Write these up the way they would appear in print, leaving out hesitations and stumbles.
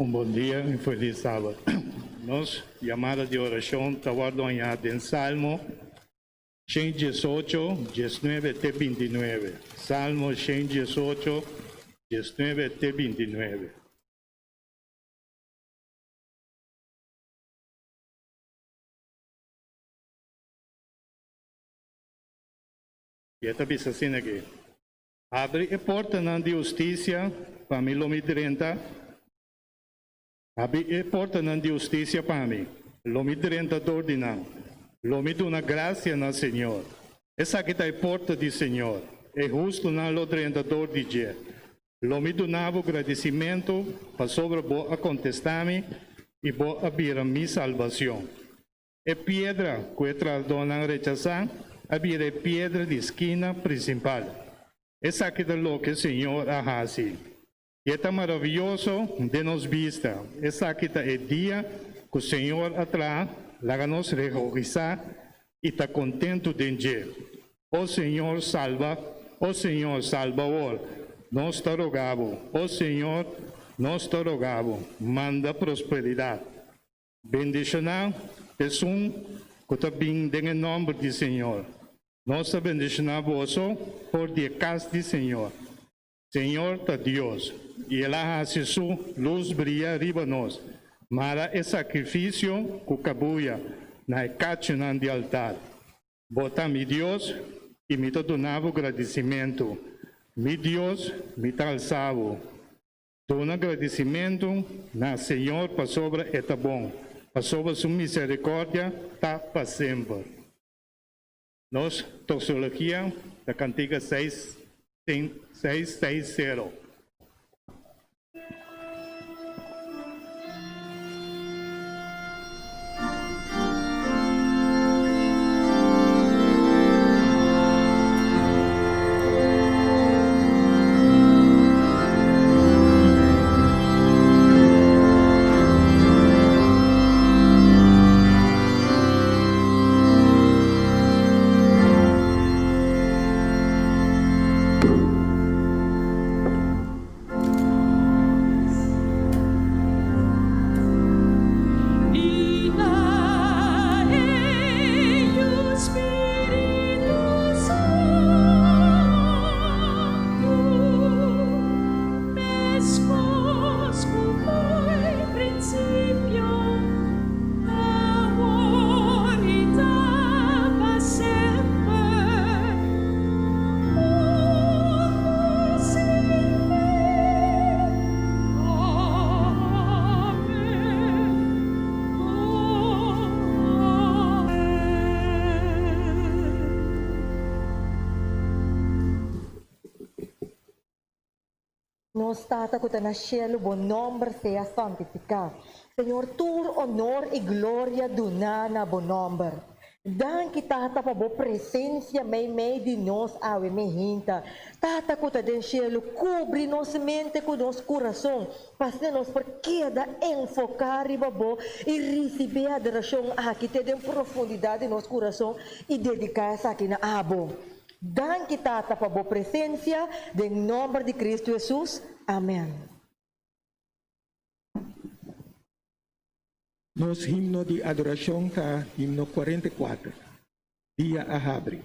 Un bon dia i felis sabat. Nos yamada di orashon ta wòrdu hañá den Salmo 118, 19 te 29. Salmo 118, 19 te 29. I e ta bisa asina aki, Habri e portanan di hustisia pa mi, lo mi drenta. Habri e portanan di hustisia pa mi, lo mi drenta dor di nan. Lo mi duna grasia na Señor. Esaki ta e porta di Señor, e hustunan lo drenta dor di dje. Lo mi duna bo gradisimentu pasobra bo a kontestá mi i bo a bira mi salbacion. E piedra ku e trahadónan rechasá a bira e piedra di skina prinsipal. Esaki ta loke Señor a hasi, i e ta maravioso den nos bista. Esaki ta e dia ku Señor a traha, laga nos regogisá i ta kontentu den dje. O Señor, salba! O Señor, salba awor! Nos ta roga bo. O Señor, nos ta roga bo, manda prosperidat. Bendishoná esun ku ta bin den e nòmber di Señor. Nos ta bendishoná boso for di e kas di Señor. Señor ta Dios, i el a hasi su lus bria riba nos. Mara e sakrifisio ku kabuya na e kachunan di altar. Bo ta mi Dios, i mi ta duna bo gradisimentu. Mi Dios, mi ta alsa bo. Duna gradisimentu na Señor pasobra e ta bon, pasobra su misericordia ta pa semper. Nos doxologia ta kantika seis seis sero. Nos Tata ku ta na shelu, bo nòmber sea santifiká. Señor, tur onor i gloria duná na bo nòmber. Danki, Tata, pa bo presensia meimei di nos awe mehinta. Tata ku ta den shelu, kubri nos mente ku nos kurason, pa asina nos por keda enfoká riba bo i risibí e adorashon aki te den profundidat di nos kurason i dediká esaki na abo. Danki, Tata, pa bo presensia, den nòmber di Kristu Hesus. Amèn. Nos himno di adorashon ta himno 44, Dia a habri.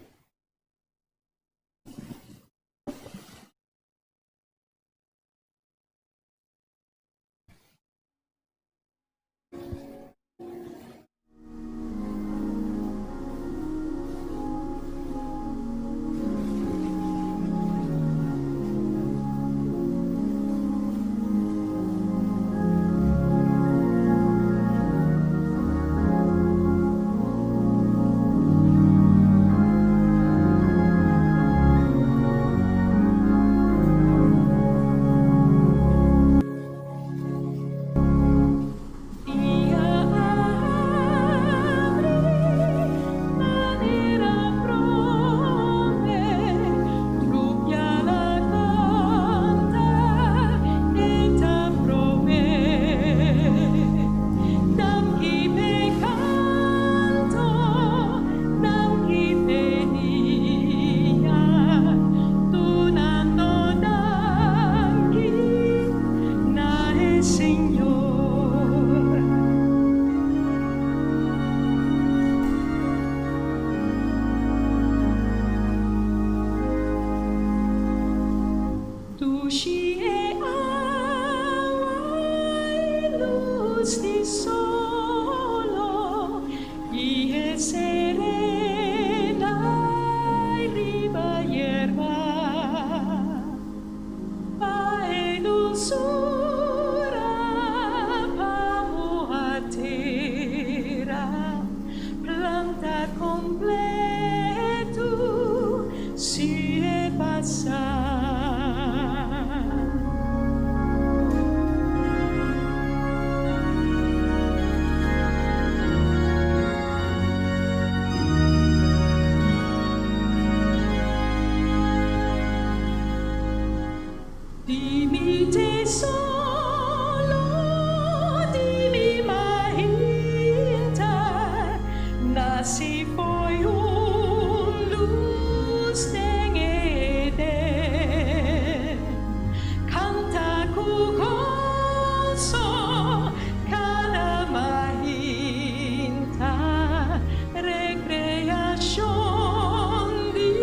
lus di solo i e serena riba yerba. Pa e dulsura, pa muha tera, planta kompleto, si e pasa. Di mi tesoro, di mi mainta, nasi fo'i un lus den Eden. Kanta ku goso, kada mainta, rekreashon di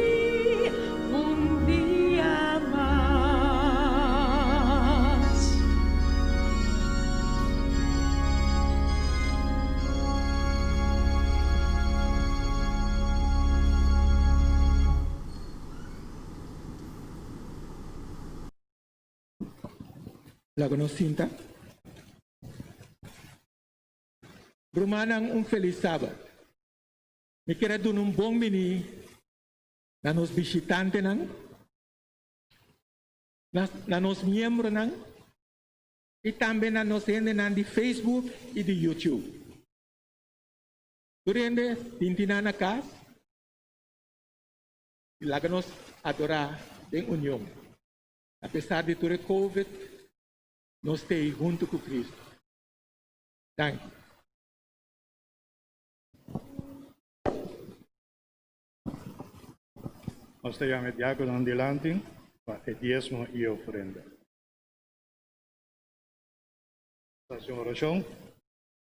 un dia mas. Laga nos sinta. Rumannan, un felis sabat. Mi ke duna un bon bini na nos bishitantenan, na nos miembronan i tambe na nos hendenan di Facebook i di YouTube. Tur hende sinti nan na kas i laga nos adorá den union. Apesar di tur e COVID, nos ta huntu ku Kristu. Danki. Nos ta yama e diákononan dilanti pa e diesmo i ofrenda. Hasi un orashon.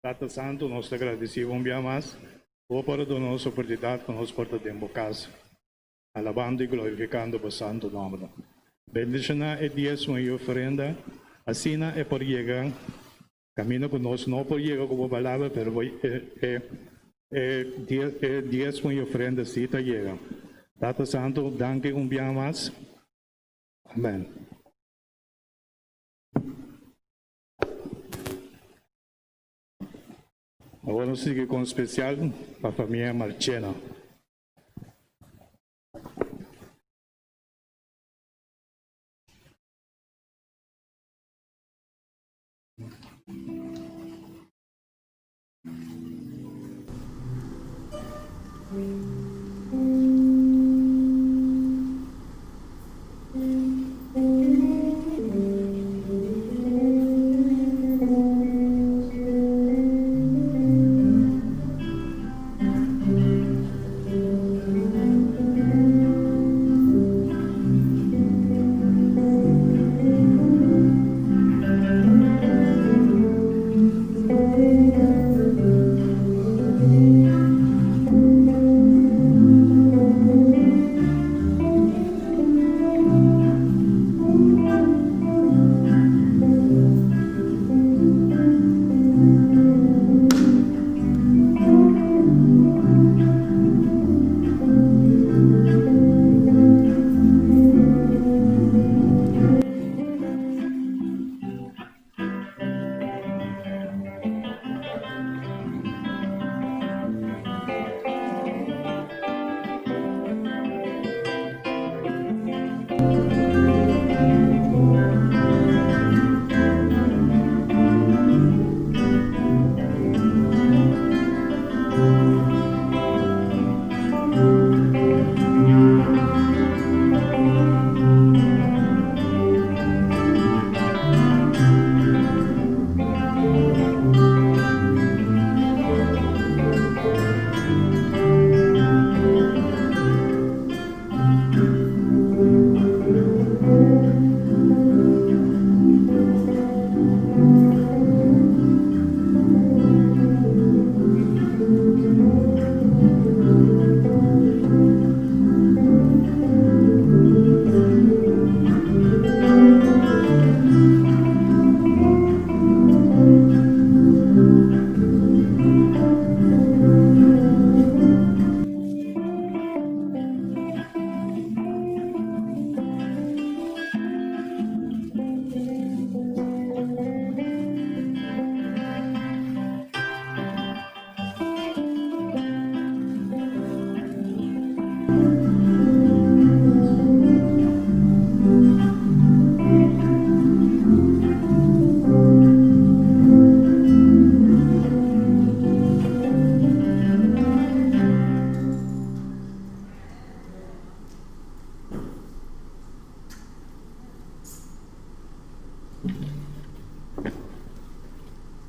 Tata Santu, nos ta gradisí un bia mas Bo por a duna nos oportunidat pa nos por ta den Bo kas, alabando i glorifikando Bo santu nòmber. Bendishoná e diesmo i ofrenda, asina e por yega kaminda ku nos no por yega ku Bo palabra, pero bo e diesmo i ofrenda sí ta yega. Tata Santu, danki un bia mas. Amèn. Awor nos sigui ku un spesial pa famia Marchena.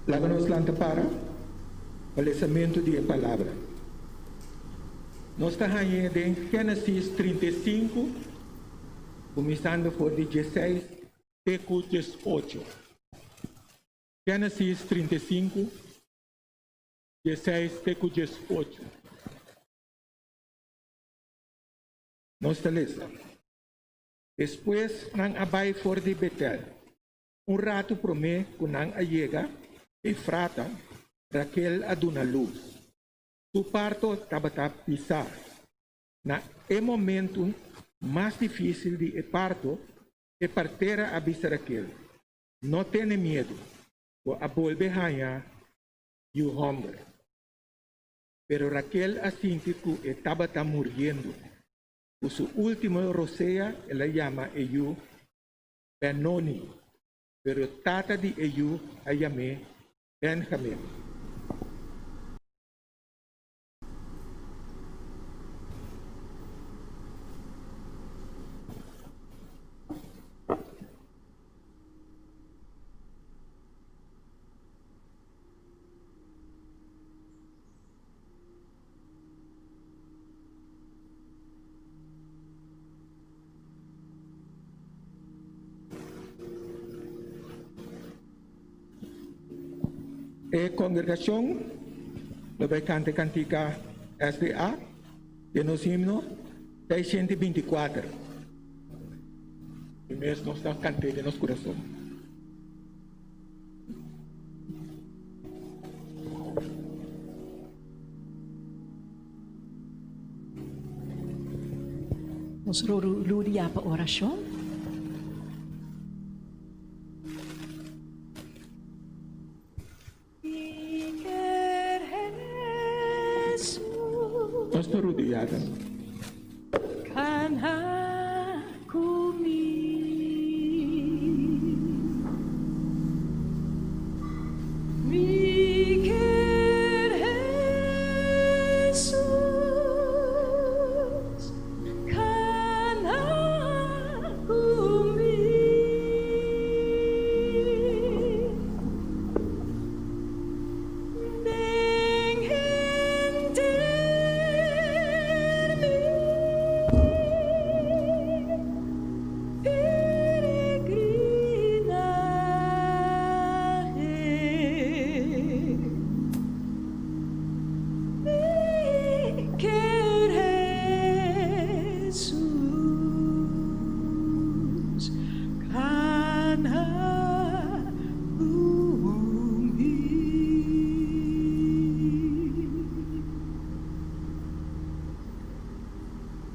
Laga nos lanta para pa lesamentu di e Palabra. Nos ta hañ'é den Génesis 35, kuminsando for di dieseis te ku diesocho. Génesis 35, dieseis te ku diesocho. Nos ta lesa, Despues nan a bai for di Betel. Un ratu promé ku nan a yega Efrata, Raquel a duna lus. Su parto tabata pisá. Na e momentu mas difísil di e parto, e partera a bisa Raquel, No tene miedu, bo a bolbe haña yu hòmber. Pero Raquel a sinti ku e tabata muriendo. Ku su último rosea el a yama e yu Benoni, pero tata di e yu a yam'é Benjamin. E kongregashon lo bai kanta e kantika SDA den nos himno 624. I mes nos ta kant'é den nos kurason. Nos lo rudia pa orashon. Nos ta rudia ta.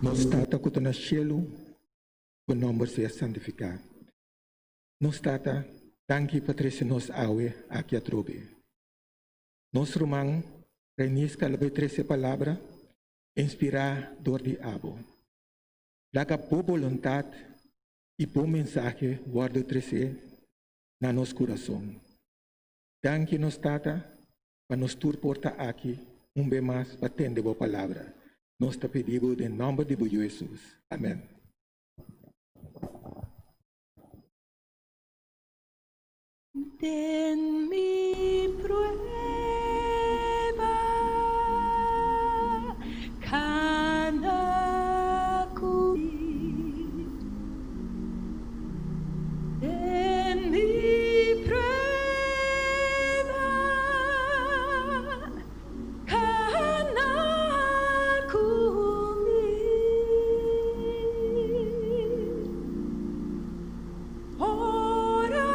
Nos Tata ku ta na shelu, bo nòmber sea santifiká. Nos Tata, danki pa trese nos awe aki atrobe. Nos ruman Reiniska lo bai trese palabra inspirá dor di abo. Laga bo boluntat i bo mensahe wòrdu tresé na nos kurason. Danki nos Tata pa nos tur por ta aki un be mas pa tende bo palabra. Nos ta pidi bo den nòmber di bo Yu Hesus. Amèn. Den mi prueba kana ku mi. Den mi prueba kana ku mi. Ora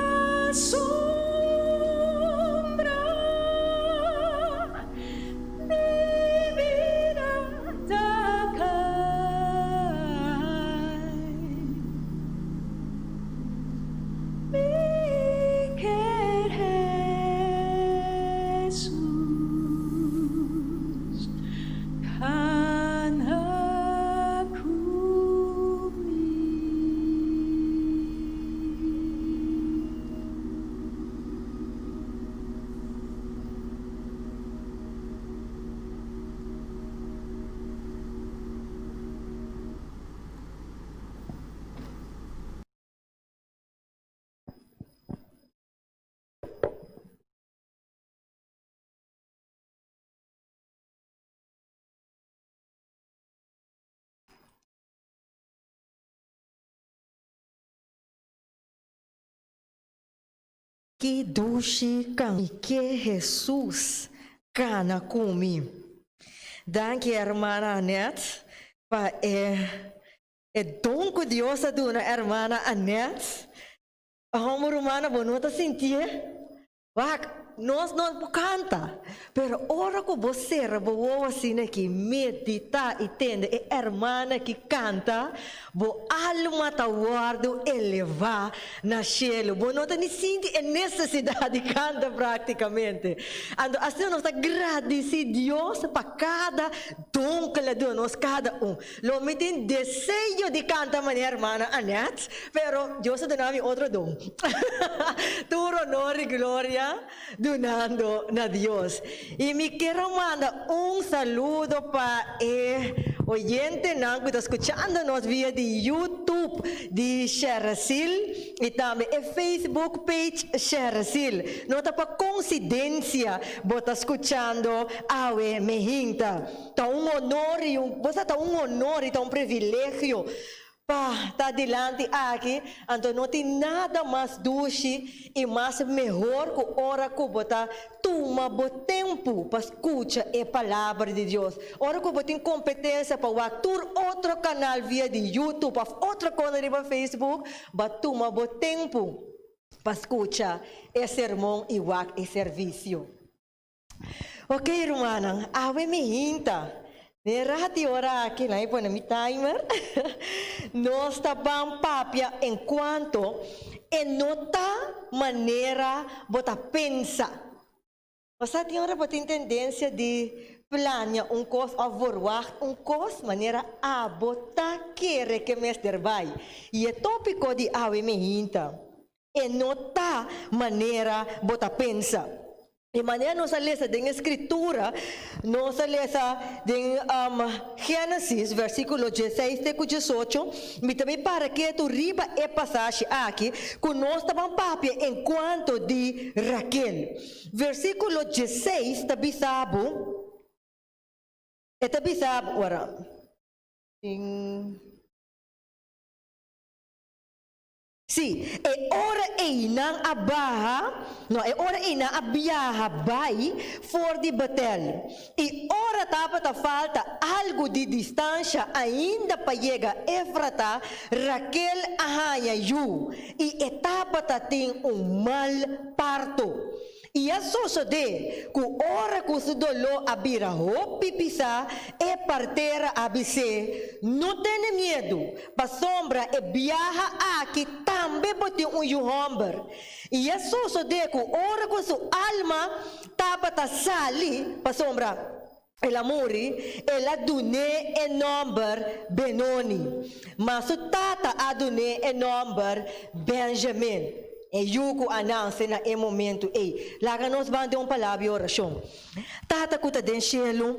sombra di bida ta kai, mi ker Hesus kana ku mi. Ki dushi kan i ke Hesus kana ku mi. Danki hermana Annette pa e e don ku Dios a duna hermana Annette. Homo rumana bo no ta sintié? Wak, nos no por kanta, pero ora ku bo sera bo wowo asina aki, meditá i tende e hermana aki kanta, bo alma ta wòrdu elevá na shelu. Bo no ta ni sinti e nesesidat di kanta práktikamente. Anto asina nos ta gradisí Dios pa kada don ku el a duna nos kada un. Lo mi tin deseo di canta manera hermana Annette, pero Dios a duna mi otro don. Tur honor y gloria dunando na Dios. Y mi kier a manda un saludo pa e oyentenan cu ta scuchando nos via di YouTube di Sheresil y tambe e Facebook page Sheresil. No ta pa coincidencia bo ta scuchando awe mehinta. Ta un honor y un, bo sa ta un honor y ta un privilegio pa ta dilanti aki, anto no tin nada mas dushi y mas mehor cu ora cu bo ta tuma bo tempu pa scucha e palabra di Dios. Ora cu bo tin competencia pa wak tur otro canal via di YouTube of otro cona riba Facebook, bo a tuma bo tempu pa scucha e sermon y wak e servicio. Ok rumannan, awe mi hinta. Den rati ora aki, nan e pone mi timer, nos ta ban papia encuanto e no ta manera bo ta pensa. Pasá tin ora bo tin tendencia di plania un cos of verwacht un cos manera abo ta kere ke mester bai. Y e topico di awe mi hinta, e no ta manera bo ta pensa. E manera nos a lesa den e Scritura, nos a lesa den Genesis versiculo dieseis te cu diesocho, mi ta bin para ketu riba e pasashi aki cu nos ta ban papia en cuanto di Raquel. Versiculo dieseis ta bisa bo, e ta bisa bo, ora, tin. Sí, e ora ei nan a baha, no, e ora ei nan a biaha bai for di Betel. I ora tabata falta algu di distansha ainda pa yega Efrata, Rakel a haña yu, i e tabata tin un mal parto. I a sosodé ku ora ku su doló a bira hopi pisá, e partera a bis'é, No tene miedu, pasobra e biaha aki tambe bo tin un yu hòmber. I a sosodé ku ora ku su alma tabata sali, pasobra el a muri, el a dun'é e nòmber Benoni. Ma su tata a dun'é e nòmber Benjamin, e yu ku a nanse na e momentu ei. Laga nos ban den un palabra di orashon. Tata ku ta den shelu,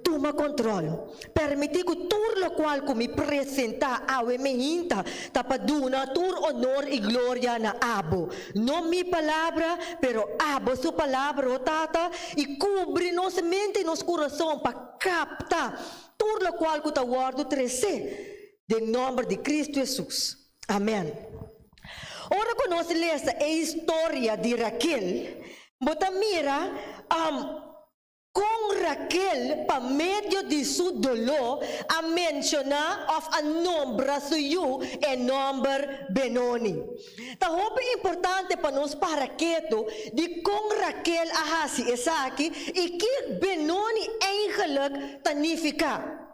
tuma kontròl. Permití ku tur lokual ku mi presentá awe meinta ta pa duna tur onor i gloria na Abo. No mi palabra, pero Abo su palabra, o Tata, i kubri nos mente i nos kurason pa kapta tur lokual ku ta wòrdu tresé den nòmber di Kristu Hesus. Amèn. Ora ku nos lesa e historia di Raquel, bo ta mira Kon Raquel pa medio di su doló a menshoná òf a nombra su yu e nòmber Benoni? Ta hopi importante pa nos para ketu di kon Raquel a hasi esaki i ki Benoni eigenlik ta nifiká.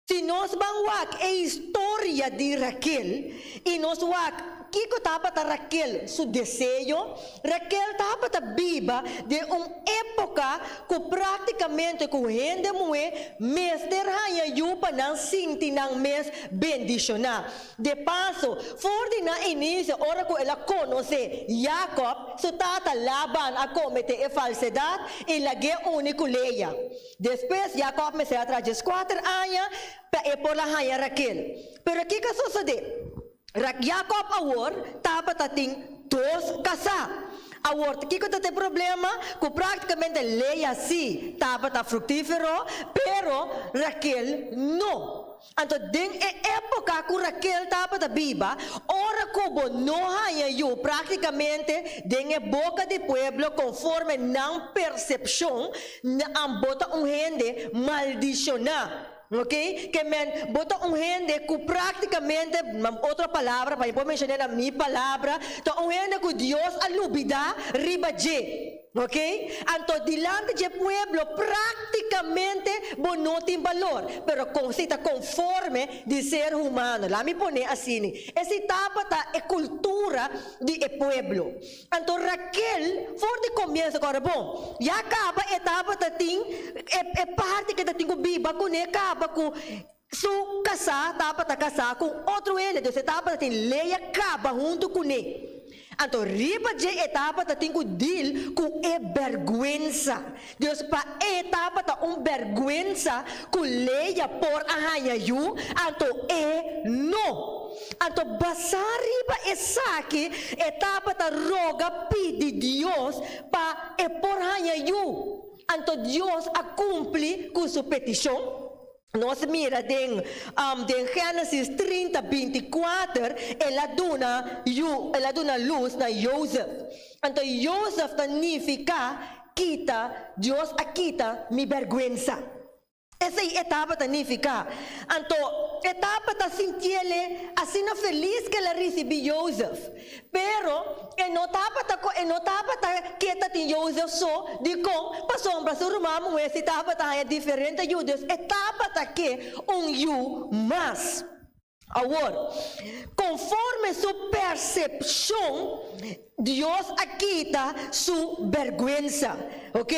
Si nos ban wak e historia di Raquel i nos wak kiko tabata Raquel su deseo, Raquel tabata biba den un époka ku práktikamente ku hende muhé mester haña yu pa nan sinti nan mes bendishoná. De paso, for di nan inisio ora ku el a konosé Jakòb, su tata Laban a kometé e falsedat i lag'é uni ku Lea. Despues Jakòb mester a traha dieskuater aña pa e por a haña Raquel. Pero kiko a sosodé? Jakòb awor tabata tin dos kasá. Awor, kiko ta e problema? Ku práktikamente Lea sí tabata fruktífero, pero Raquel no. Anto den e époka ku Raquel tabata biba, ora ku bo no haña yu práktikamente den e boka di pueblo konforme nan persepshon, nan bo ta un hende maldishoná. Ok, ke men bo ta un hende ku práktikamente, otro palabra pa mi por menshoné na mi palabra, ta un hende ku Dios a lubidá riba dje. Ok, anto dilanti dje pueblo práktikamente bo no tin balor, pero kon si ta konforme di ser humano, laat mi pone asini, esei tabata e kultura di e pueblo. Anto Raquel for di komienso kòrda bon, ya kaba e tabata tin e e parti ke ta tin ku biba kuné kaba ku su kasá tabata kasá ku un otro hende, dus e tabata tin Lea kaba huntu kuné. Anto riba dje e tabata tin ku deal ku e bèrgwensa. Dus pa e tabata un bèrgwensa ku Lea por a haña yu, anto e no. Anto basá riba esaki e tabata roga pidi Dios pa e por haña yu. Anto Dios a kumpli ku su petishon. Nos mira den den Génesis 30, 24, el a duna yu, el a duna lus na Jozef. Anto Jozef ta nifiká kita, Dios a kita mi bèrgwensa. Esei e tabata nifiká. Anto e tabata sintiele asina felis ku el a risibí Jozef. Pero e no tabata ku e no tabata ke ta tin Jozef so. Dikon? Pasobra su ruman muhé si tabata haña diferente yu, dus e tabata ke un yu mas. Awor, konforme su persepshon, Dios a kita su bèrgwensa, ok?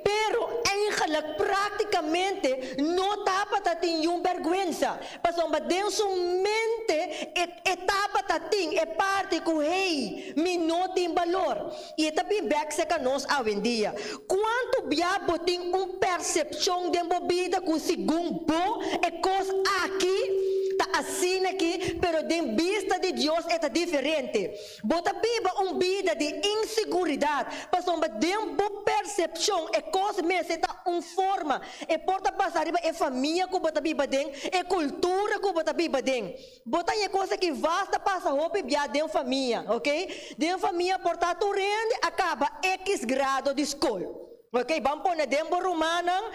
Pero eigenlijk práktikamente no tabata tin yun bèrgwensa, pasobra den su mente e e tabata tin e parti ku hey, mi no tin balor. I e ta bin bèk serka nos awendia. Kuantu bia bo tin un persepshon den bo bida ku segun bo e kos aki ta asina aki, pero den bista di Dios e ta diferente? Bo ta biba un bida di inseguridat pasobra den bo persepshon e kos mester ta un forma. E por ta basa riba e famia ku bo ta biba den, e kultura ku bo ta biba den. Bo ta haña kos aki vas ta pasa hopi bia den famia, ok? Den famia por ta tur hende a kaba ekis grado di skol, ok? Ban pone den bo rumannan,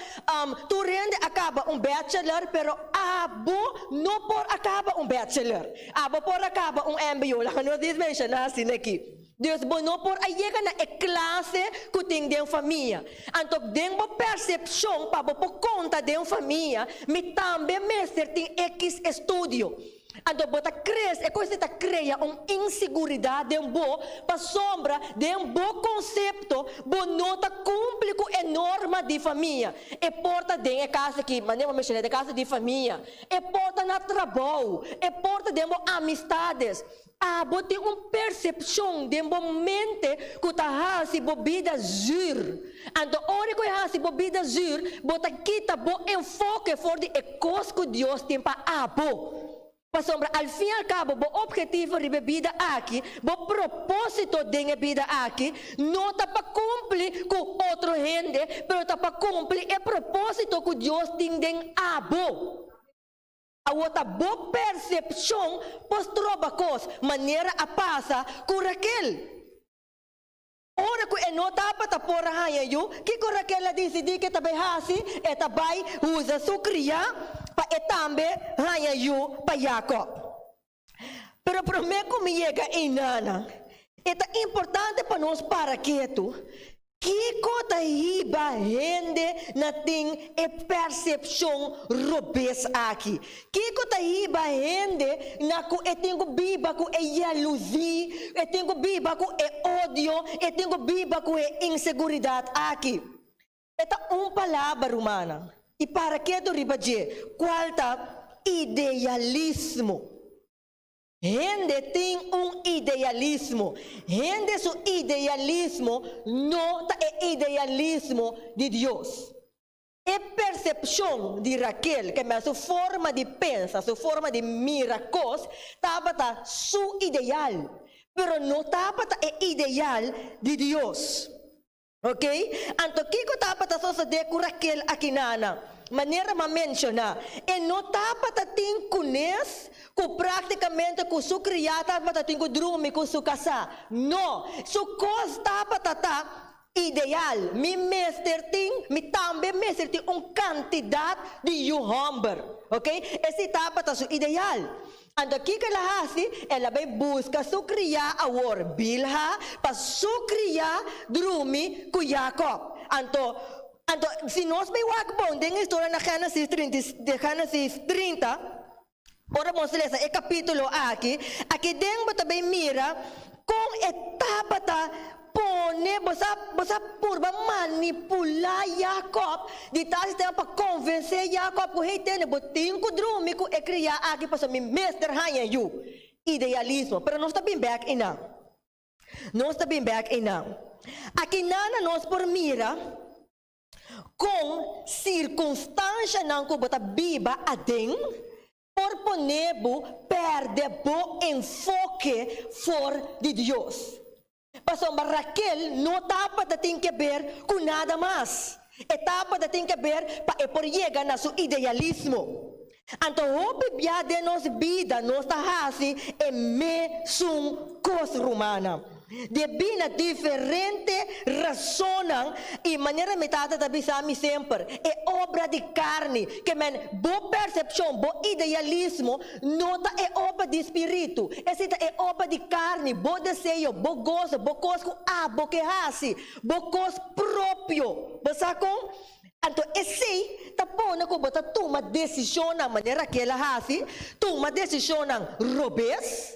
tur hende a kaba un bachelor, pero abo no por a kaba un bachelor. Abo por a kaba un mbo, laga nos dis menshoná asina aki. Dus bo no por a yega na e klase ku tin den famia. Anto den bo persepshon pa bo por konta den famia, mi tambe mester tin ekis estudio. Anto bo ta kres, e kos ei ta krea un insiguridat den bo pasobra den bo konsepto bo no ta kumpli ku e norma di famia. E por ta den e kas aki, manera bo menshoná, den kas di famia, e por ta na trabou, e por ta den bo amistades. Abo tin un persepshon den bo mente ku ta hasi bo bida zür. Anto ora ku e hasi bo bida zür, bo ta kita bo enfoke for di e kos ku Dios tin pa abo. Pasobra al fin al kabo bo ophetivo riba e bida aki, bo propósito den e bida aki, no ta pa kumpli ku otro hende, pero ta pa kumpli e propósito ku Dios tin den abo. Awor ta bo persepshon por stroba kos manera a pasa ku Raquel. Ora ku e no tabata por a haña yu, kiko Raquel a disidí ku e ta bai hasi? E ta bai usa su kriá pa e tambe haña yu pa Jakòb. Pero promé ku mi yega einana, e ta importante pa nos para ketu. Kiko ta hiba hende na tin e persepshon robes aki? Kiko ta hiba hende na ku e tin ku biba ku e yaluzí, e tin ku biba ku e odio, e tin ku biba ku e inseguridat aki? E ta un palabra, rumannan, i para ketu riba dje, kual ta idealismo. Hende tin un idealismo. Hende su idealismo no ta e idealismo di Dios. E persepshon di Raquel, ke men su forma di pensa, su forma di mira kos, tabata su ideal, pero no tabata e ideal di Dios. Ok, anto kiko tabata sosodé ku Raquel aki nana? Manera m'a menshoná, e no tabata tin kunes ku práktikamente ku su kriá tabata tin ku drumi ku su kasá. No, su kos tabata ta ideal, mi mester tin, mi tambe mester tin un kantidat di yu hòmber. Oke, esei tabata su ideal. Anto kiko el a hasi? El a bai buska su kriá awor, Bilha, pa su kriá drumi ku Jakòb. Anto, anto si nos bai wak bon den e historia na Génesis 30, Génesis 30, ora nos lesa e kapítulo aki, aki den bo ta bai mira kon e tabata Pone, bo sa, bo sa purba manipulá Jakòb di tal sistema pa konvensé Jakòb ku, Hey, tende, bo tin ku drumi ku e kriá aki pasobra mi mester haña yu. Idealismo. Pero nos ta bin bèk einan. Nos ta bin bèk einan. Akinan na nos por mira kon sirkunstanshanan ku bo ta biba aden por pone bo pèrdè bo enfoke for di Dios. Pasobra Raquel no tabata tin ke ber ku nada mas. E tabata tin ke ber pa e por yega na su idealismo. Anto hopi bia den nos bida nos ta hasi e mesun kos, rumannan. Debí na diferente rasonnan i manera mi tata ta bisa mi semper, e obra di karni, ke men bo persepshon, bo idealismo no ta e obra di spiritu, esei ta e obra di karni, bo deseo, bo goso, bo kos ku abo ke hasi, bo kos propio. Bo sa kon? Anto esei ta pone ku bo ta tuma desishonnan manera Raquel a hasi, tuma desishonnan robes.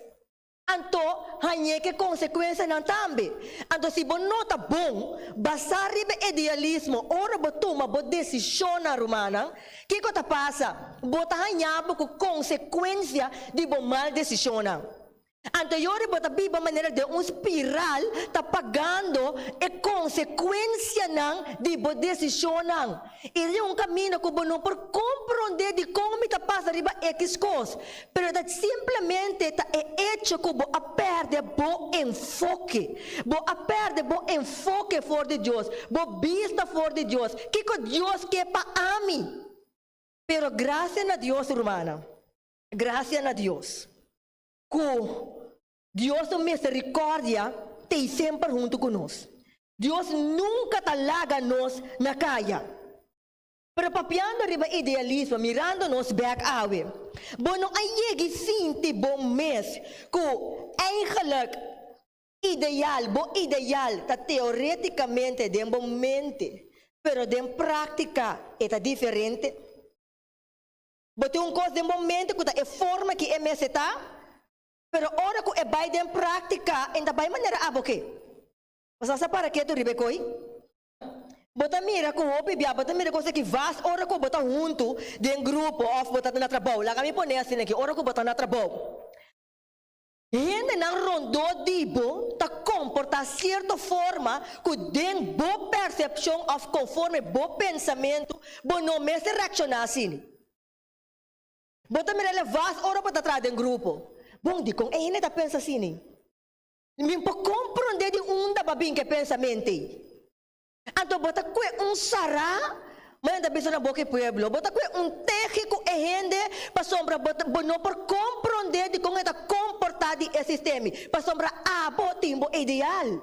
Anto hañ'é ke konsekuensianan tambe. Anto si bo no ta bon basá riba idealismo ora bo tuma bo desishonnan, rumannan, kiko ta pasa? Bo ta haña bo ku konsekuensia di bo mal desishonnan. Anto yori bo ta biba manera den un spiral ta pagando e konsekuensianan di bo desishonnan. I den un kaminda ku bo no por komprondé dikon mi ta pasa riba ekis kos, pero ta simplemente ta e echo ku bo a pèrdè bo enfoke. Bo a pèrdè bo enfoke for di Dios, bo bista for di Dios, kiko Dios ke pa ami. Pero grasia na Dios, rumannan, grasia na Dios ku Dios su miserikòrdia t'ei semper huntu ku nos. Dios nunka ta laga nos na kaya. Pero papiando riba idealismo, mirando nos bèk awe, bo no a yegi sinti bo mes ku eigenlik ideal, bo ideal ta teoretikamente den bo mente, pero den práktika e ta diferente? Bo tin un kos den bo mente ku ta e forma ki e mester ta, Pero ora ku e bai den práktika e ta bai manera abo ke. Bo sa sa para ketu riba e koi? Bo ta mira ku hopi bia bo ta mira kos aki vas ora ku bo ta huntu den grupo òf bo ta na trabou. Laga mi pone asina aki, ora ku bo ta na trabou. Hendenan rondó di bo ta komportá sierto forma ku den bo persepshon òf konforme bo pensamentu bo no mester reakshoná asina. Bo ta mira levas ora bo ta traha den grupo. Bon, dikon e hende ta pensa asina? Mi por komprondé di unda bo a bin ku e pensamentu ei. Anto bo ta kue un sará, manera ta bisa na boka e pueblo, bo ta kue un tehi ku e hende pasobra bo bo no por komprondé dikon e ta komportá di e sistema, pasobra abo tin bo ideal.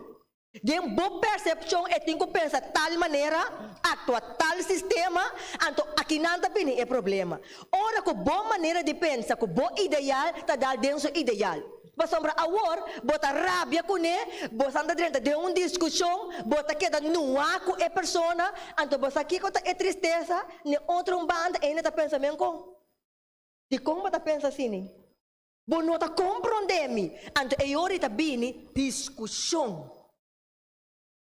Den bo persepshon e tin ku pensa tal manera, aktua tal sistema, anto akinan ta bini e problema. Ora ku bo manera di pensa ku bo ideal ta dal den su ideal. Pasobra awor bo ta rabia kuné, bo sa ta drenta den un diskushon, bo ta keda nuá ku e persona, anto bo sa kiko ta e tristesa, n'e otro un banda e hende ta pensa men kon. Dikon bo ta pensa asini? Bo no ta komprondé mi. Anto e ora ta bini diskushon.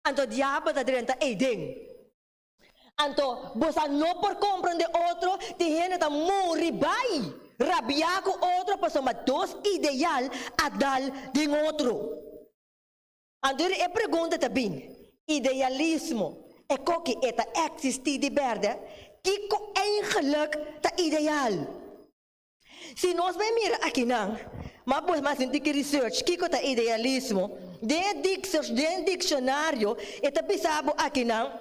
Anto diabel ta drenta eiden. Anto bo sa no por komprondé otro, tin hende ta muri bai rabiá ku otro pasobra dos ideal a dal den otro. Anto e pregunta ta bin, idealismo e koki e ta eksistí di bèrdè? Kiko eigenlik ta ideal? Si nos bai mira akinan, m'a pues mas sinti ki research kiko ta idealismo, den e den e dikshonario e ta bisa bo akinan,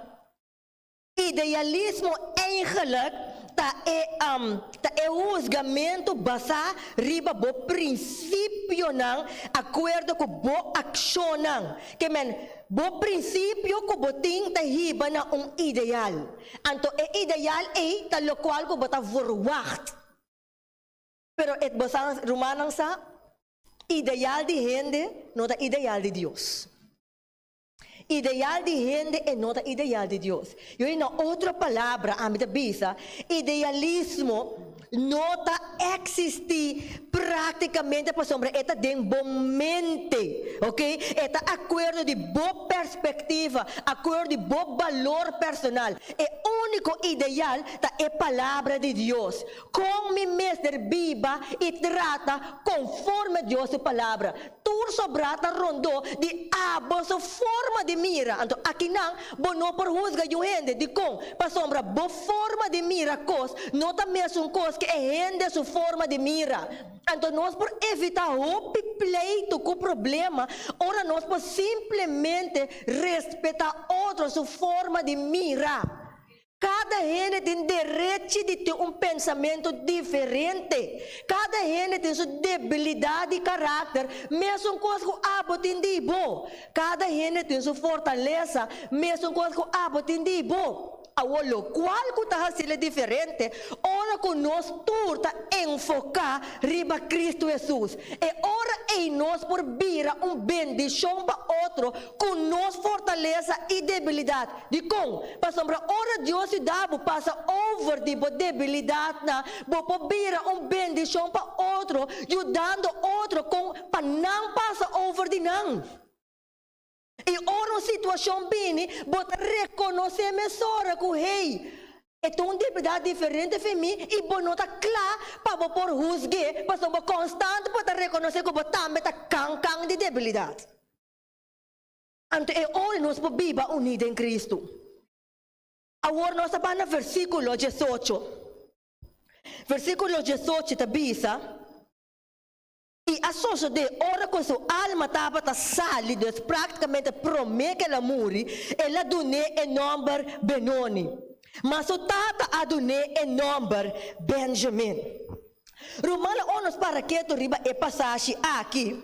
idealismo. Eigenlijk ta e um, ta e husgamentu basá riba bo prinsipionan akuerdo ku bo akshonnan. Ke men, bo prinsipio ku bo tin ta hiba na un ideal. Anto e ideal ei ta lokual ku bo ta verwacht. Pero e bo sa, rumannan sa, ideal di hende no ta ideal di Dios. Ideal di hende e no ta ideal di Dios. Yo na otro palabra, ami ta bisa, idealismo no ta eksistí práktikamente pasobra e ta den bo mente, ok? E ta akuerdo di bo perspektiva, akuerdo di bo balor personal. E úniko ideal ta e palabra di Dios. Kon mi mester biba i trata konforme Dios su palabra. Tur sobrá ta rondó di abo su forma di mira. Anto akinan bo no por husga yu hende. Dikon? Pasobra bo forma di mira kos no ta mesun kos ku e hende su forma di mira. Anto nos por evitá hopi pleitu ku problema ora nos por simplemente respetá otro su forma di mira. Kada hende tin derechi di tin un pensamentu diferente. Kada hende tin su debilidat di karakter, mesun kos ku abo tin di bo. Kada hende tin su fortalesa, mesun kos ku abo tin di bo. Awor lokual ku ta hasile diferente ora ku nos tur ta enfoká riba Kristu Hesus. E ora ei nos por bira un bendishon pa otro ku nos fortalesa i debilidat. Dikon? Pasobra ora Dios yuda bo pasa over di bo debilidatnan, bo por bira un bendishon pa otro, yudando otro kon pa nan pasa over di nan. I ora un situashon bini, bo ta rekonosé mesora ku, hey, e ta un debilidat diferente fi mi i bo no ta kla pa bo por husg'é, pasobra bo konstant bo ta rekonosé ku bo tambe ta kan kan di debilidat. Anto e ora nos por biba uní den Kristu. Awor nos ta bai na versíkulo 18. Versíkulo 18 ta bisa, I a sosodé, ora ku su alma tabata sali, dus práktikamente promé ku el a muri, el a dun'é e nòmber Benoni. Ma su tata a dun'é e nòmber Benjamin. Rumannan, ora nos para ketu riba e pasashi aki,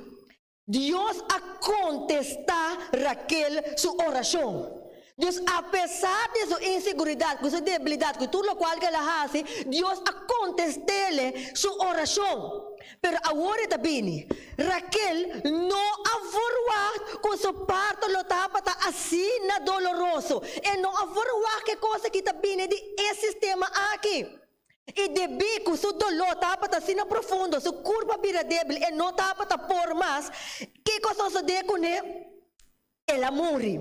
Dios a kontestá Raquel su orashon. Dus apesar di su inseguridat, ku su debilidat, ku tur lokual ku el a hasi, Dios a kontest'é su orashon. Pero awor e ta bini. Raquel no a verwagt ku su parto lo tabata asina doloroso. E no a verwagt ku e kos aki ta bini di e sistema aki. I debí ku su doló tabata asina profundo, su kurpa bira débil, e no tabata por mas. Kiko a sosodé kuné? El a muri.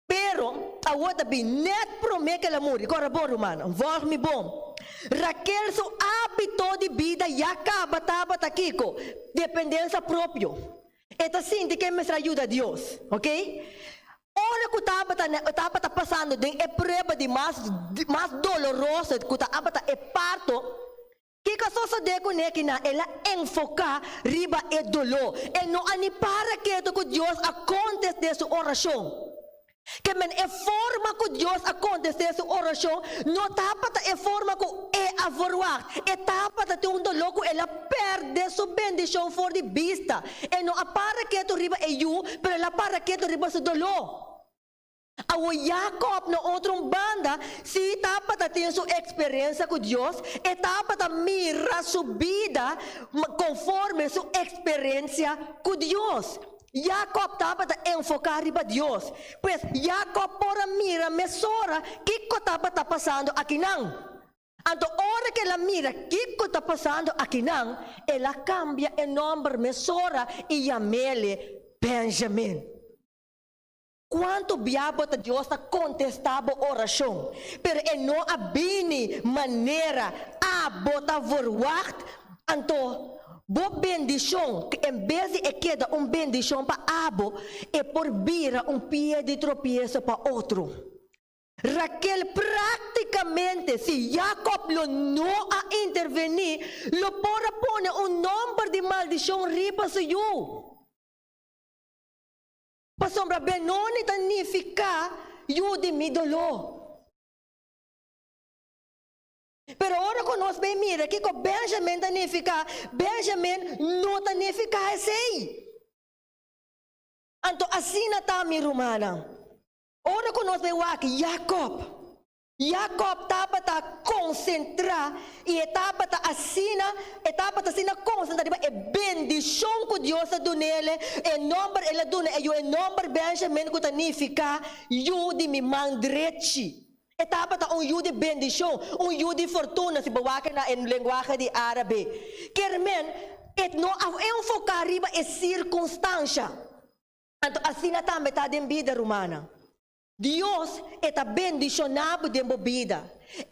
Pero, awor ta bin nèt promé ku el a muri. Kòrda bon, rumannan, vòlg mi bon. Raquel su ábito di bida ya kaba tabata kiko? Dependensa propio. E ta sinti ku e mester a yuda Dios, oke? Ora ku tabata tabata pasando den e prueba di mas mas doloroso ku tabata e parto, kiko a sosodé kuné kinan? El a enfoká riba e doló. E no a ni para ketu ku Dios a kontest'é su orashon. Ke men e forma ku Dios a kontest'é su orashon no tabata e forma ku e a verwagt. E tabata tin un doló ku el a pèrdè su bendishon for di bista. E no a para ketu riba e yu, pero el a para ketu riba su doló. Awor Jakòb na otro un banda si tabata tin su eksperensia ku Dios, e tabata mira su bida konforme su eksperensia ku Dios. Jakòb tabata enfoká riba Dios. Pues, Jakòb por a mira mesora kiko tabata pasando akinan. Anto ora ku el a mira kiko ta pasando akinan, el a kambia e nòmber mesora i yam'el Benjamin. Kuantu bia bo ta Dios ta kontestá bo orashon, pero e no a bini manera abo ta verwagt? Anto bo bendishon, en bes di e keda un bendishon pa abo, e por bira un pie di tropieso pa otro. Raquel práktikamente, si Jakob lo no a intervení, lo por a pone un nòmber di maldishon riba su yu. Pasobra Benoni ta nifiká yu di mi doló. Pero ora ku nos bai mira kiko Benjamin ta nifiká, Benjamin no ta nifiká esei. Anto asina ta, mi rumannan, ora ku nos bai wak Jakòb, Jakòb tabata konsentrá i e tabata asina, e tabata asina konsentrá riba e bendishon ku Dios a dun'el, e nòmber el a duna e yu e nòmber Benjamin ku ta nifiká yu di mi man drechi. E tabata un yu di bendishon, un yu di fortuna, si bo wak na e lenguahe di árabe. Kier men, e no a enfoká riba e sirkunstansha. Anto asina tambe ta den bida, rumannan. Dios e ta bendishoná bo den bo bida.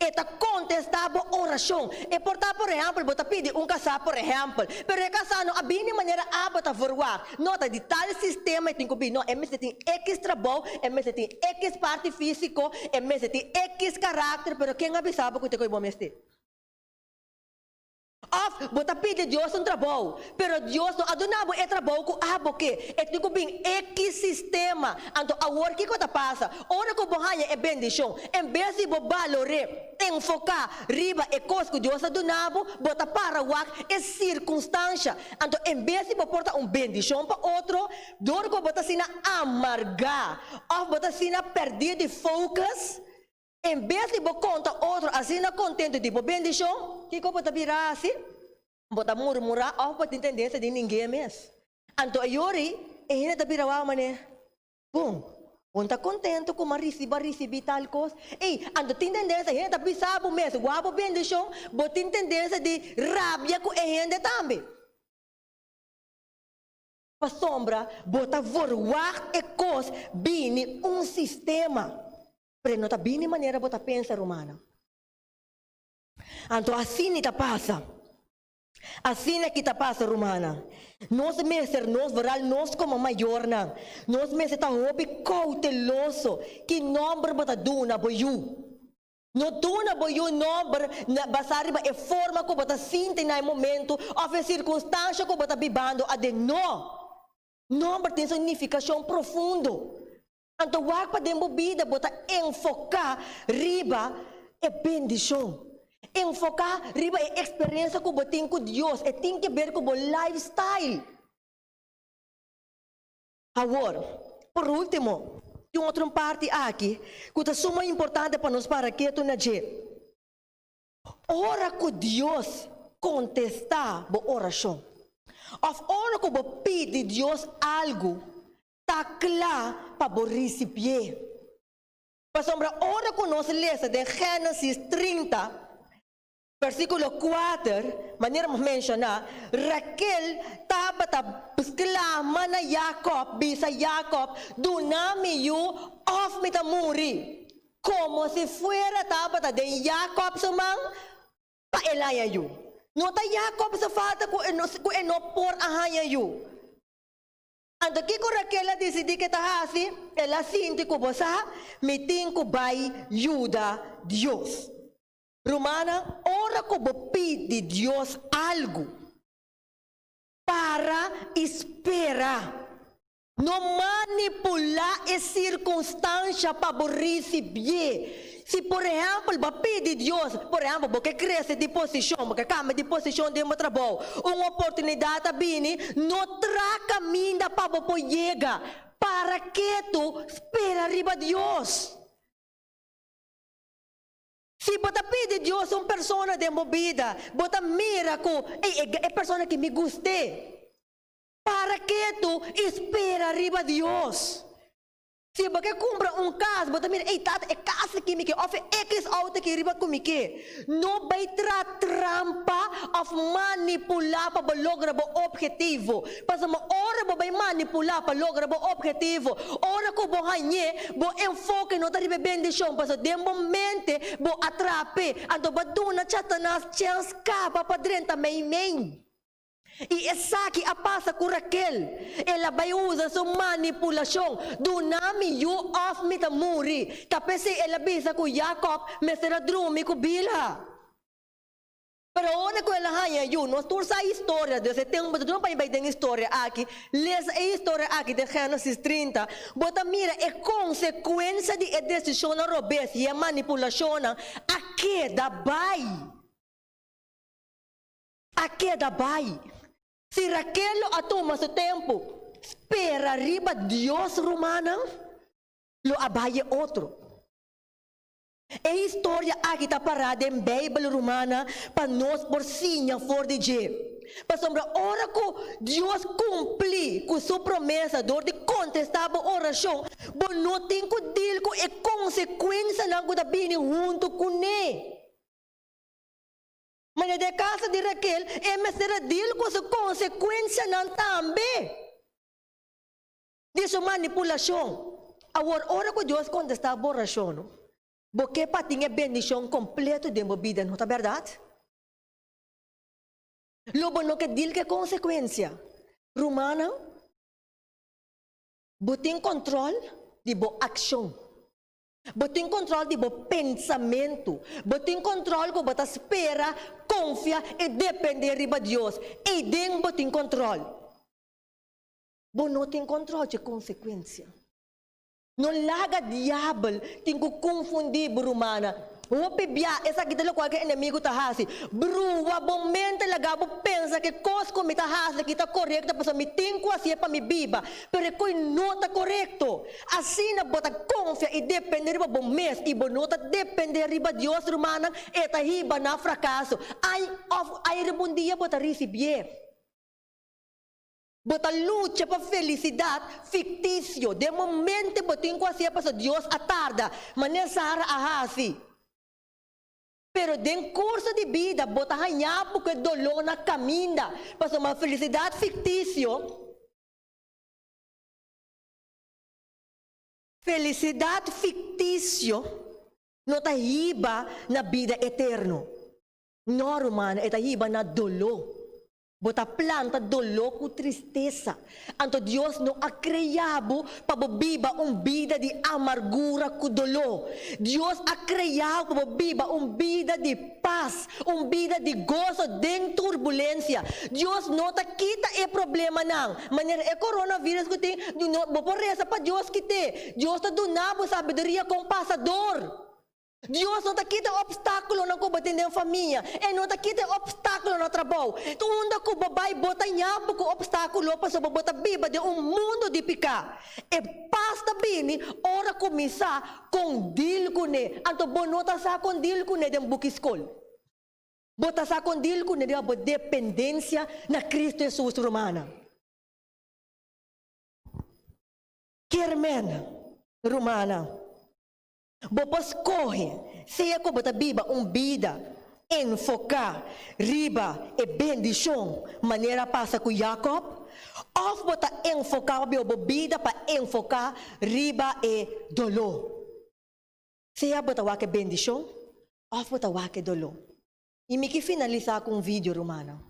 E ta kontestá bo orashon. E por ta, por ehèmpel, bo ta pidi un kasá, por ehèmpel, pero e kasá no a bini manera abo ta verwagt. No ta di tal sistema e tin ku bini. No, e mester tin ekis trabou, e mester tin ekis parti físiko, e mester tin ekis karakter, pero ken a bisa bo ku ta koe bo mester? Òf bo ta pidi Dios un trabou, pero Dios no a duna bo e trabou ku abo ke. E tin ku bin ekis sistema. Anto awor kiko ta pasa? Ora ku bo haña e bendishon, en bes di bo balor'é, enfoká riba e kos ku Dios a duna bo, bo ta para wak e sirkunstansha. Anto en bes di bo por ta un bendishon pa otro, dor ku bo ta asina amargá òf bo ta asina pèrdí di focus, En bes di bo konta otro asina kontentu di bo bendishon, kiko bo ta bira hasi? Bo ta murmurá òf bo tin tendensia di ningu'é mes. Anto e yori, e hende ta bira wou manera, Bon, bo no ta kontentu ku m'a risibí, bo a risibí tal kos? Ei, anto tin tendensia, hende ta bisa bo mes, wou bo bendishon, bo tin tendensia di rabia ku e hende tambe. Pasobra bo ta verwagt e kos bini un sistema, pero e no ta bini manera bo ta pensa, rumannan. Anto asina ta pasa. Asina ki ta pasa, rumannan. Nos mester, nos vooral nos komo mayornan, nos mester ta hopi kouteloso ki nòmber bo ta duna bo yu. No duna bo yu nomber na basá riba e forma ku bo ta sinti na e momentu òf e sirkunstansha ku bo ta bibando aden. No! Nomber tin su nifikashon profundo. Anto wak pa den bo bida bo ta enfoká riba e bendishon. Enfoká riba e eksperensia ku bo tin ku Dios. E tin ke ber ku bo lifestyle. Awor, por último, tin un otro parti aki ku ta suma importante pa nos para ketu na dje. Ora ku Dios kontestá bo orashon òf ora ku bo pidi Dios algu, ta kla pa bo risibié. Pasobra ora ku nos lesa den Génesis 30, Versíkulo kuater, Manera mi menshoná, Raquel tabata sklama na Jakòb, bisa Jakòb, Duna mi yu òf mi ta muri. Komo si fuera tabata den Jakòb su man pa el haña yu. No ta Jakòb su falta ku e no por a haña yu. Anto kiko Raquel a disidí ke ta hasi? El a sinti ku bo sa, mi tin ku bai yuda Dios. Rumannan, ora ku bo pidi Dios algu, para i spera. No manipulá e sirkunstansha pa bo risibié. Si por ehèmpel bo a pidi Dios, por ehèmpel bo ke krese di posishon, bo ke kambia di posishon den bo trabou, un oportunidat a bini, no traha kaminda pa bo por yega. Para ketu, spera riba Dios. Si bo ta pidi Dios un persona den bo bida, bo ta mira ku, ey, e persona aki mi gust'é. Para ketu i spera riba Dios. Si bo ke kumpra un kas, bo ta mira, ey, tata, e kas aki mi ke, òf e ekis outo aki riba ku mi ke. No bai tra trampa òf manipulá pa bo logra bo ophetivo. Pasobra ora bo bai manipulá pa logra bo ophetivo, ora ku bo hañ'é, bo enfoke no ta riba e bendishon, pasobra den bo mente bo a trap'é. Anto bo a duna Satanas chèns kaba pa drenta meimei. I esaki a pasa ku Raquel. El a bai usa su manipulashon, Duna mi yu òf mi ta muri. Ta p'esei el a bisa ku Jakòb mester a drumi ku Bilha. Pero ora ku el a haña yu, nos tur sa e historia, dus e tempu bo ta duna pa mi bai den e historia aki, lesa e historia aki den Génesis 30, bo ta mira e konsekuensia di e desishonnan robes i e manipulashonnan a keda bai. A keda bai. Si Raquel lo a tuma su tempu spera riba Dios rumannan, lo a bai e otro. E historia aki ta pará den Beibel Rumana pa nos por siña for di dje. Pasobra ora ku Dios kumpli ku su promesa dor di kontestá bo orashon, bo no tin ku dil ku e konsekuensianan ku ta bini huntu kuné. Manera den e kaso di Raquel, e mester a dil ku su konsekuensianan tambe. Di su manipulashon. Awor, ora ku Dios kontestá bo orashon, bo ke pa tin e bendishon kompleto den bo bida, no ta bèrdat? Lo bo no ke dil ku e konsekuensia. Rumannan, bo tin kontròl di bo akshon. Bo tin kontròl di bo pensamentu. Bo tin kontròl ku bo ta spera, konfia i dependé riba Dios. Eiden bo tin kontròl. Bo no tin control dje consecuencia. No laga diabel tin cu confundi bo rumannan. Hopi bia esaki ta locual cu e enemigo ta haci. Brua bo mente laga bo pensa cu e cos cu mi ta haci aki ta corecto pasobra mi tin cu hacié pa mi biba. Pero e coi no ta corecto. Asina bo ta confia y depende riba bo mes y bo no ta depende riba Dios rumannan e ta hiba na fracaso. Ay of ay riba un dia bo ta ricibié. Bo ta lucha pa felisidat fiktisio. Den momente bo tin ku hasié pasobra Dios a tarda, manera Sara a hasi. Pero den kurso di bida bo ta haña bo ku e doló na kaminda, pasobra felisidat fiktisio, felisidat fiktisio no ta hiba na bida eterno. No, rumannan, e ta hiba na doló. Bo ta planta doló ku tristesa. Anto Dios no a krea bo pa bo biba un bida di amargura ku doló. Dios a krea bo pa bo biba un bida di pas, un bida di goso den turbulensia. Dios no ta kita e problemanan. Manera e coronavirus ku tin, bo por resa pa Dios kit'é. Dios ta duna bo sabiduria kon pasa dor. Dios no ta kita e opstákulonan ku bo tin den famia. E no ta kita e opstákulo na trabou. Unda ku bo bai, bo ta ña bo ku opstákulo pasobra bo ta biba den un mundu di piká. E pas ta bini ora kuminsá kon dil kuné. Anto bo no ta sa kon dil kuné den buki skol. Bo ta sa kon dil kuné riba bo dependensia na Kristu Hesus, rumannan. Kermen, rumannan. Bo por skohe sea ku bo ta biba un bida enfoká riba e bendishon manera a pasa ku Jakòb, òf bo ta enfoká pa biba bo bida pa enfoká riba e doló. Sea bo ta wak e bendishon òf bo ta wak e doló. I mi ke finalisá ku un vidio, rumannan.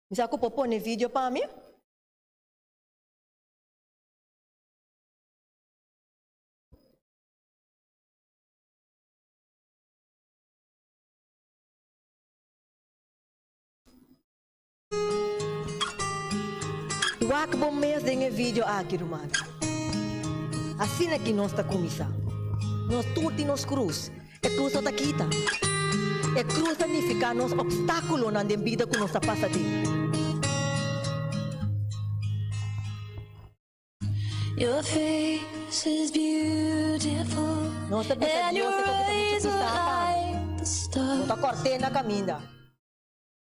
Mi sa ku por pone vidio pa mi? Wak bo mes den e video aki, ruman. Asina ki nos ta kuminsá. Nos tur tin nos krus. E krus no ta kita. E krus ta nifiká nos opstákulonan den bida ku nos ta pasa den. Your face is beautiful Nos ta bisa and Dios your e koki ta muchu eyes are pisá pa mi. like the Bo stars. ta kòrt'é na kaminda.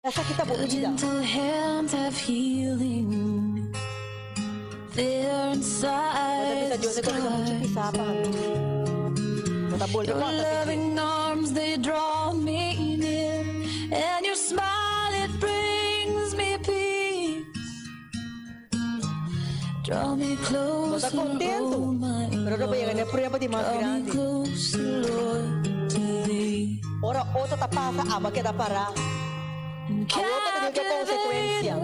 Esaki ta bo Your bida. gentle hands have healing there Bo ta inside bisa the Dios e koki ta muchu scars. pisá pa mi. Bo ta bolbe Your kòrta p'e dje. loving arms they draw me near, and your smile it brings me peace. Bo ta kontentu, pero ora bo yega na e prueba di mas grandi, ora otro ta pasa, abo a keda pará. Awor bo ta tin ke konsekuensia.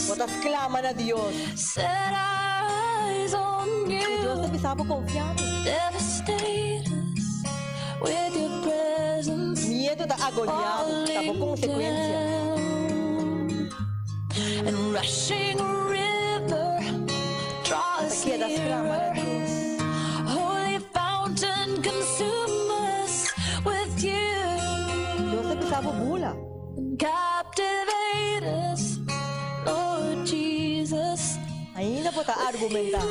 Bo ta sklama na Dios. I Dios ta bisa bo, Konfia mi. With your presence Miedu ta agoniá bo, ta bo falling konsekuensia. down. And rushing river, draw Ta us keda sklama na nearer. Dios. Holy fountain, consume us with you. Dios ta bisa bo bula. And captivate us, Lord Jesus. Ainda bo ta argumentá.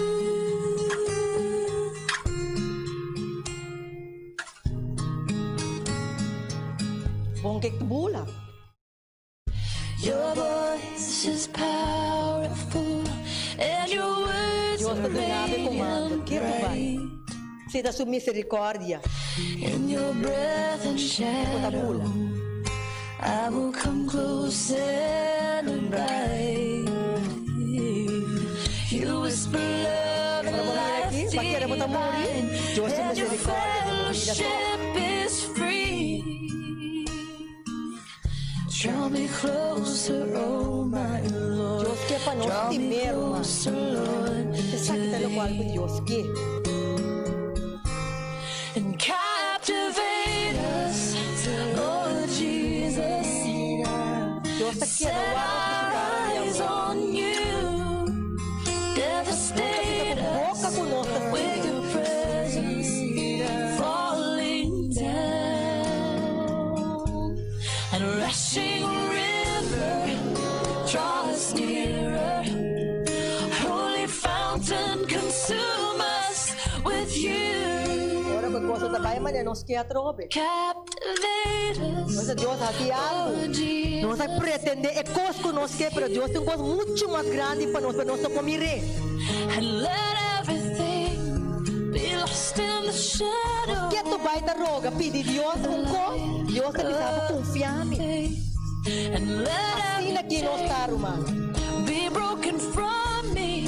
Bon ke bula. Your voice is powerful, and your words Dios ta are duna bo komando. radiant Ke tu bai? bright. Si ta su miserikòrdia. In your breath and Bo ta shadow, bula. I will come close and abide. You whisper love and Ora bo mira life aki, bo kere bo ta muri. divine, Dios su and your miserikòrdia den bo bida tòg. fellowship is free. Draw me closer, oh my Lord. Dios ke pa nos Draw me stim'é, ruman. closer, Lord, Esaki ta to lokual ku thee. Dios ke. And captivate us, Lord Jesus. Dios ta Set keda wak our nos eyes bishitá on you. Devastate Boka us ku nos ta with stim'é. your presence falling down. And rushing river, draw us nearer. Holy fountain, consume us with you. Ora ku kos ta bai manera nos ke atrobe. Captivate us, Nos Dios hasi algu. Lord Nos a Jesus. pretendé e kos ku nos ke, pero Dios tin un kos muchu mas grandi pa nos, pero nos no por mir'é. And let everything be lost in the shadow. Ke tu bai ta roga, pidi Dios un kos, Dios ta bisa bo konfia mi. And let Asina aki nos ta, ruman. be broken from me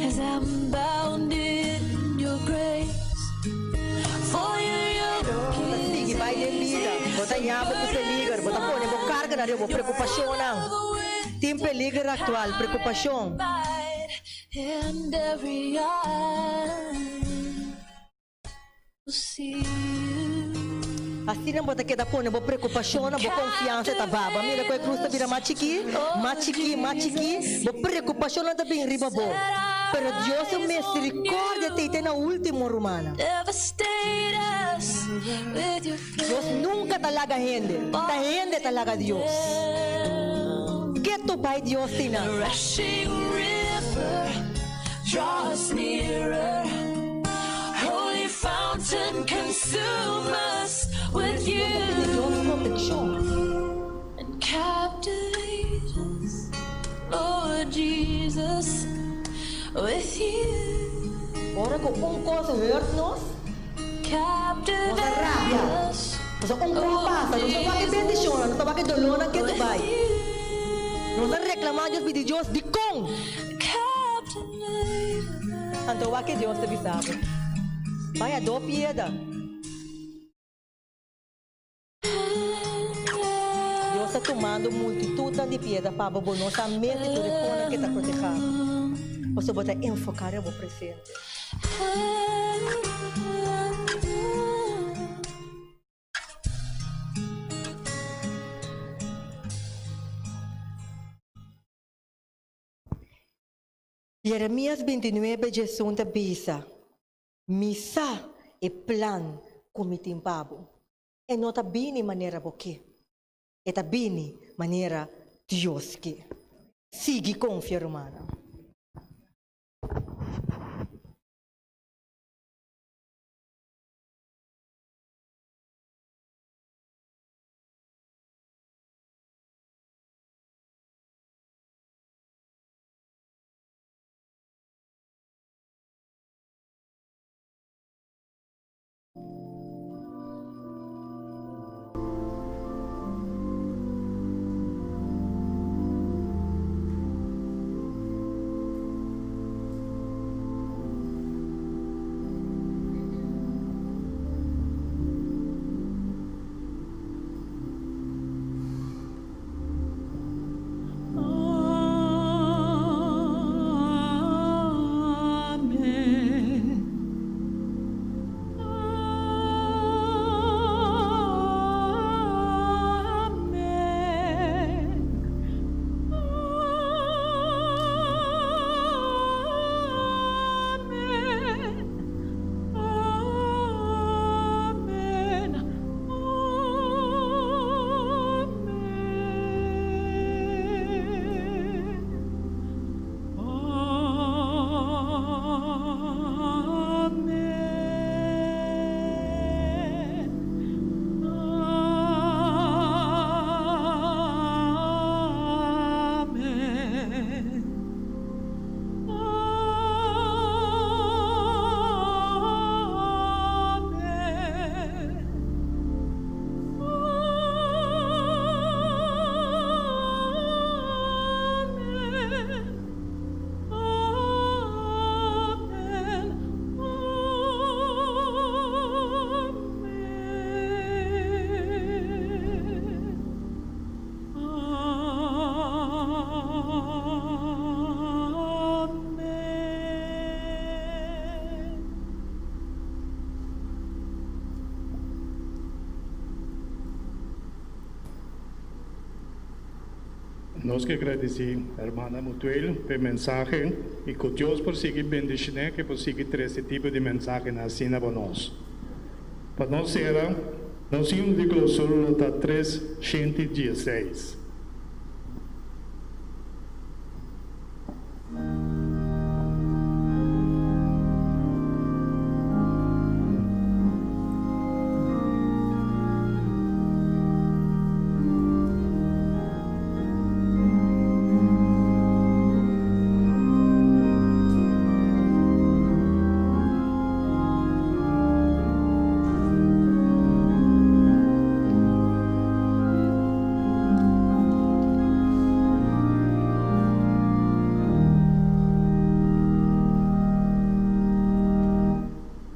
as I'm bound in your grace. For your yoke Ta sigui is bai den bida. Bo ta yama ku peliger, bo ta pone bo karga na riba, bo preokupashonnan. Tin peliger aktual, preokupashon. And every eye will see you. Asina bo ta keda pone bo preokupashonnan, bo konfiansa ta baba. Mira ku e krus ta bira mas chikí, mas chikí, mas chikí, bo preokupashonnan ta bin riba bo. Pero Dios su miserikòrdia t'ei te na último, rumannan. Devastate us with your Dios nunka ta laga hende, ta hende ta laga Dios. Ke tu bai Dios tina? Rushing river, draw us nearer. Holy fountain, consume us with you. Dios protekshon. And captivate us, Lord Jesus, with you. Ora ku un kos hurt nos, Captivate rabia. us Paso un kos pasa, nos ta wak e bendishonnan, nos ta wak e dolónan ke tu bai. Nos ta reklamá Dios, pidi Dios, dikon? Captivate us. Anto wak ke Dios ta bisa bo. Bai a do pieda. Dios ta tumando multitutnan di pieda pa bo, bo no sa mes di tur e konan ke ta protehá bo. Pasobra bo ta enfoká riba bo presente. Jeremias 29, 11 ta bisa, Mi sa e plan ku mi tin pa bo. E no ta bini manera bo ke. E ta bini manera Dios ke. Sigui konfia, rumannan. Nos ke gradisí Hermana Mutuel pa e mensahe i ku Dios por sigui bendishoné ku e por sigui trese tipo di mensahenan asina pa nos. Pa nos sera, nos himno di klousura lo ta 316.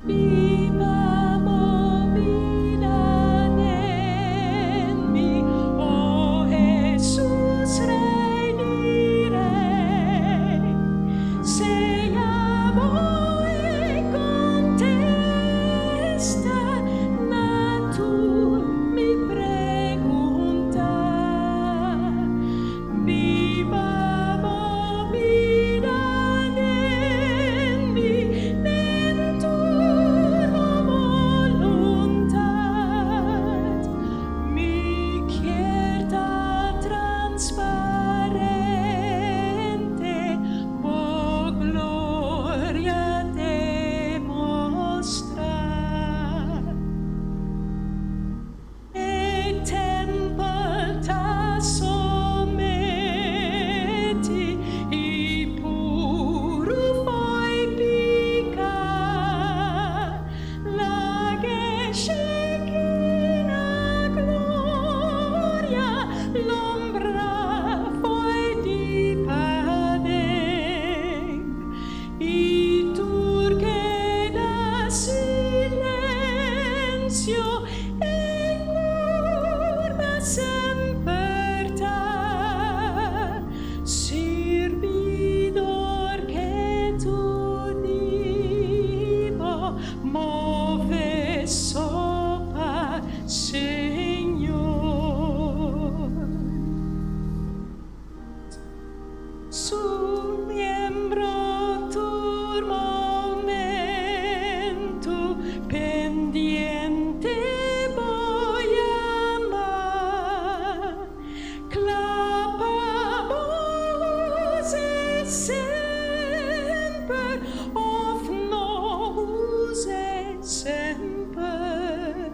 Biba bo bida den mi, o Hesus Rei di rei. Sea bo e kontesta na tur mi pregunta. Biba bo bida den mi, den tur bo boluntat. Mi kier ta transparente, bo gloria demostrá. E tempel ta sometí i puru fo'i piká. Lag'e Shekinah gloria lombra fo'i di paden. I tur keda silensio e kurpa semper ta sirbidor ketu di bo move so pa Señor. Su miembro tur momento pendiente bo yama. Kla pa bo us'é semper òf no us'é semper.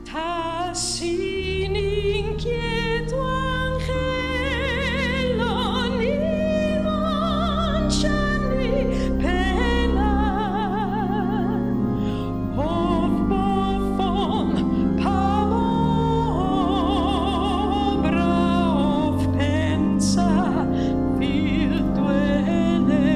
Ta sin inkieto anhelo ni mancha ni pena. Òf bofon pa bo obra òf pensa vil duele.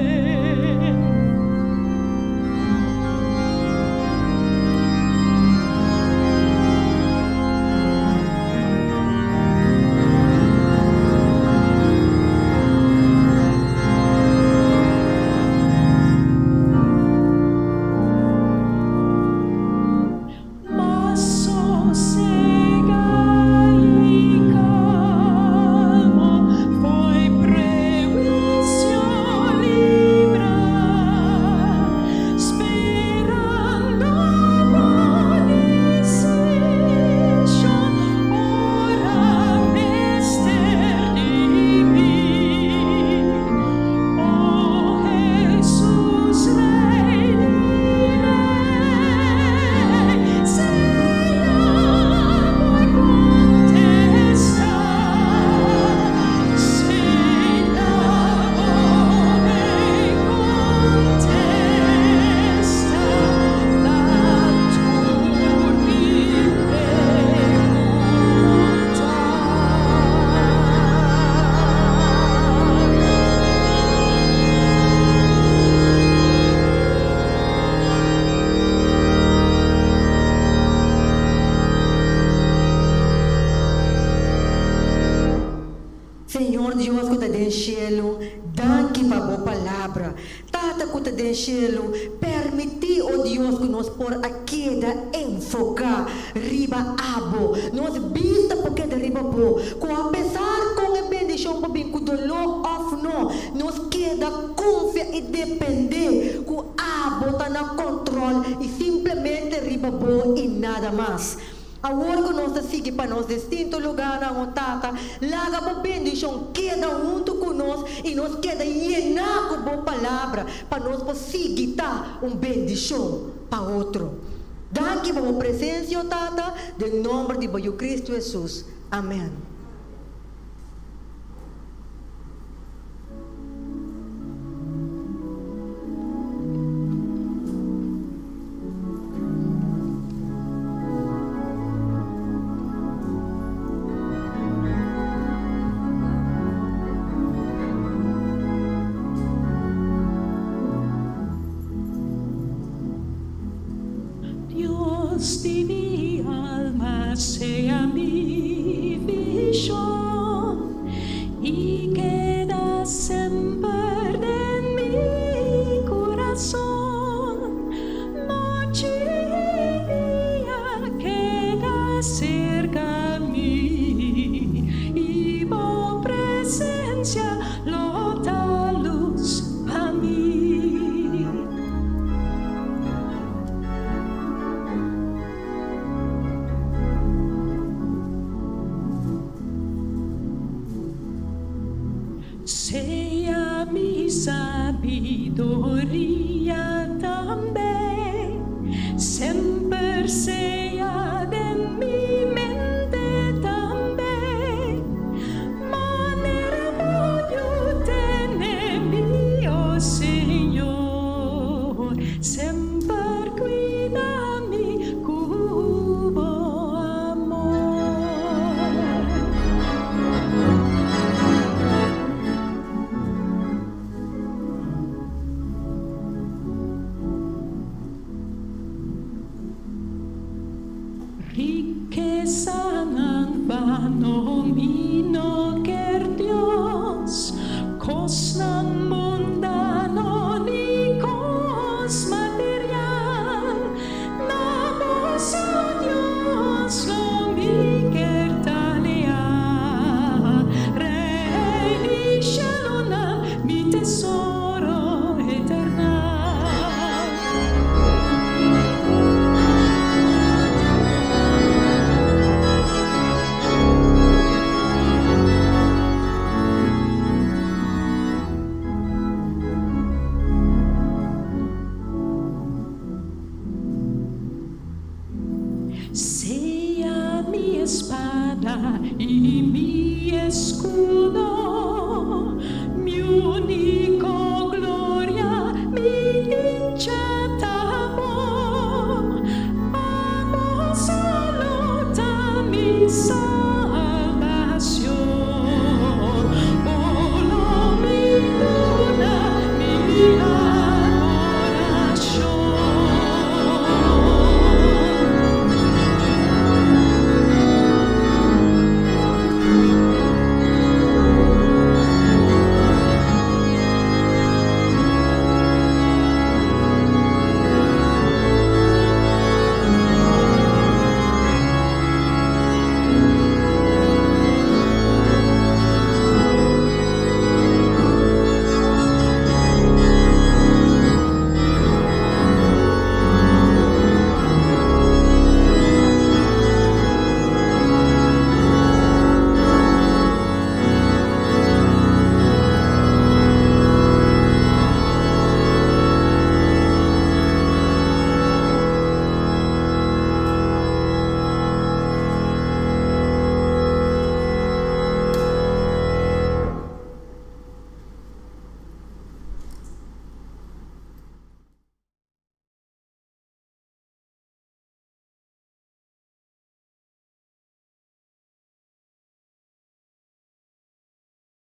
Mas sosegá i kalmo fo'i prehuisio librá, sperando bo desishon ora mester di mi. O Hesus Rei di rei, sea bo e kontesta, sea bo e kontesta na tur mi pregunta. Señor Dios ku ta den shelu, danki pa bo palabra. Tata ku ta den shelu, permití, o Dios, ku nos por a keda enfoká riba abo. Nos bista por keda riba bo, ku apesar kon e. desishon por bin ku doló òf no, nos keda konfia i dependé ku abo ta na kòntròl i simplemente riba bo i nada mas. Awor ku nos ta sigui pa nos distinto lugánan, o Tata, laga bo bendishon keda huntu ku nos i nos keda yená ku bo Palabra pa nos por sigui ta un bendishon pa otro. Danki pa bo presensia, o Tata, den nòmber di bo Yu Kristu Hesus. Amèn. Dios di mi alma sea mi vishon i keda semper den mi kurason. Nochi i dia keda serka mi i bo presensia lo ta lus pa mi. Sea mi sabiduria tambe, semper sea den mi mente tambe. Manera bo yu tene mi, o Señor, semper kuida mi ku bo amor. Rikesanan vano mi no kier Dios, kosnan mundano ni kos material, na bo so Dios lo mi kier ta leal, Rei di shelunan, mi tesoro eternal. Sea mi espada.